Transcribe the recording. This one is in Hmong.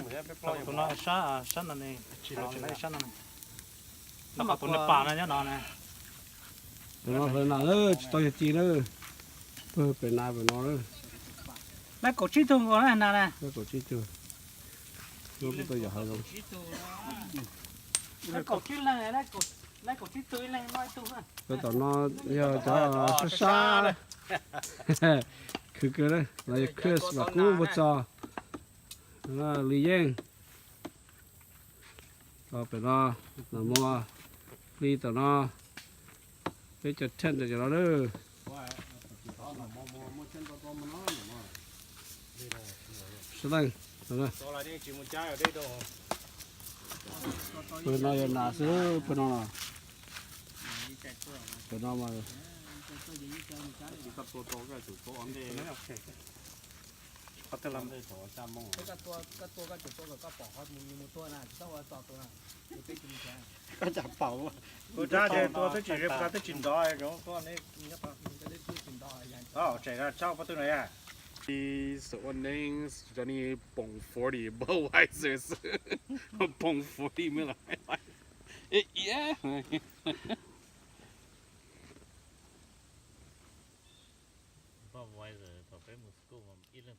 Tus no sab, sab no ne, sab no ne. Tab tom tus nws pam no nyob no ne. Tus no hlawv nas lawm, tsis tau yog ci lawm. Pawg pem nas pem no lawm. Lab kaum tsib tug nkaus na nas na. Lab kaum tsib tug. Lub kuj tau yog hav zoov. Lab kaum tsib leeg, lab kaum tsib tug ib leeg noj ib tug. Pawg tom no yog cov sab sab. Khwv kawg na, los yog Chris mas kub npua txog. Li yeej. Pem no, Nam Muas, Plig tom no, peb cov tent cov no lawm. Sab leej, pawg no yog nas xwb, pawg no los. Pawg no mas. Koj tsis pom, kuv rab ces tua twb tsis, twb tsis nrov, koj ne. Tseem tshaj pob tw no yog. Ua neeb cov ni poom forty Budweiser xwb. Poom forty Miller Lite. Budweiser thaum peb mus school mas ib leeg